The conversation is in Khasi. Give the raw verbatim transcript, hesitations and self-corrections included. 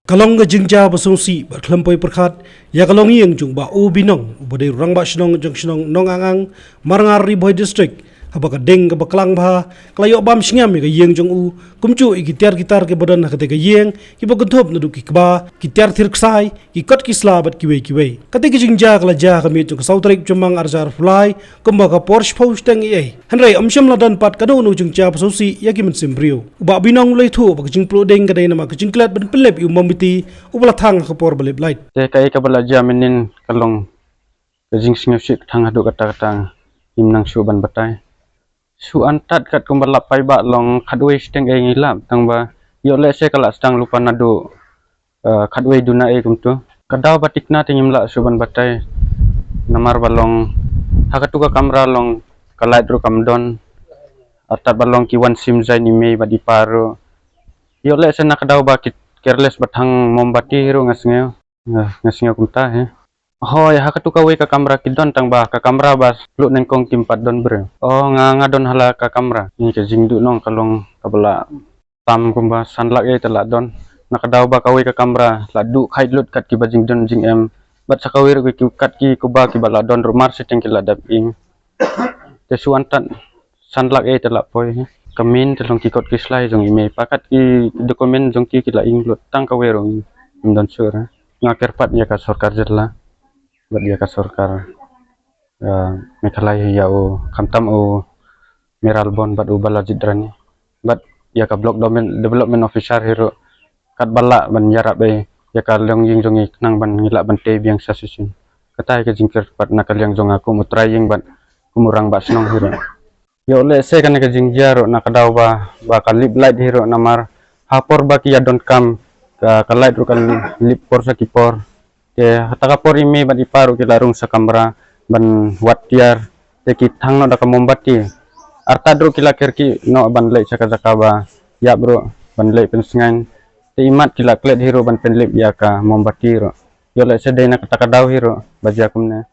Ka long ka jingjia ba sngewsih bad khlem poi pyrkhat ïa ka longïing jong u Bah O Binong, uba dei u rangbah shnong jong shnong Nongangang, Marngar, Ri Bhoi District, haba ka ding kaba klang bha ka la ïoh bam shngiam ïa ka ïing jong u, kumjuh ïa ki tiar ki tar kiba don ha katei ka ïing, kiba kynthup naduh ki kba, ki tiar thir ksai, ki kot ki sla bad kiwei kiwei. Katei ka jingjia ka la jia ha ka miet jong ka saw tarik Jymmang ar hajar arphew lai, kumba ka por shiphew shiteng eiei. Hynrei ym shym la don pat kano kano ka jingjia ba sngewsih ïa ki mynsiem briew. U Bah Binong u la ïathuh ba ka jingpluh ding ka dei namar ka jingklet ban pynlip ïa u mombati uba la thang ha ka por ba lip light. Te kaei kaba la jia mynnin ka long ka jingsngewsih tang haduh katta katta, ngim nang shuh ban batai. Shu antad katkum ba lap paidbah long khatwei shiteng eiei ngi lap, tangba ïoh lehse ka la sdang lypa naduh eh, khatwei duna ei kumto. Ka daw ba thikna te ngim lah shuh ban batai. Namar ba long ha katu ka kamra long ka light ruh kam don. Artat ba long ki wan sim jaiñ i mei bad i pa ruh. Ïoh lehse na ka daw ba ki careless ba thang mombati hi ruh nga sngew. Nga, nga sngew kumta hi. Hooid, ha katu kawei ka kamra ki don, tangba ka kamra ba pluh nyngkong kim pat don briew. Oh, nga, nga don ha la ka kamra. Ïa ka jingduhnong ka long kaba la tam kumba san lak eiei te la don. Na ka daw ba kawei ka kamra la duh khaid lut kat kiba jingdon jingem. Bad sa kawei ruh ki kat ki kuba kiba la don ruh mar shiteng ki la dap ing. Te shu antad san lak eiei te la poi. Ka main te long ki kot ki sla jong i mei i pa, kat ki document jong ki ki la ing lut, tang kawei ruh ngim don shuh re. Nga kyrpad ïa ka sorkar jylla bad ïa ka sorkar, eh, Meghalaya, ïa u khamtam u Mayralborn bad u Balajied Ranee bad ïa ka Block Development, Development Officer hi ruh, katba lah ban ïarap ei ïa ka longïing jong ngi khnang ban ngi lah ban tei biang sa shisien. Kata hi ka jingkyrpad na ka liang jong nga kum u trai ïing bad kum u rangbah shnong hi ruh. Ïoh lehse kane ka jingjia ruh na ka daw ba, ba ka lip light hi ruh, namar ha por ba ki ïa donkam ka, ka light ruh ka lip por sa ki por. Te ha kata ka por i mei bad i pa ruh ki la rung sa kamra ban wad tiar. Te ki thang noh da ka mombati. Artat ruh ki la kyrkieh noh ban leit sha ka jaka ba ïap ruh ban leit pynsngain. Te imat ki la klet hi ruh ban pynlip ïa ka mombati ruh. Ïoh lehse dei na kata ka daw hi ruh ba jia kumne.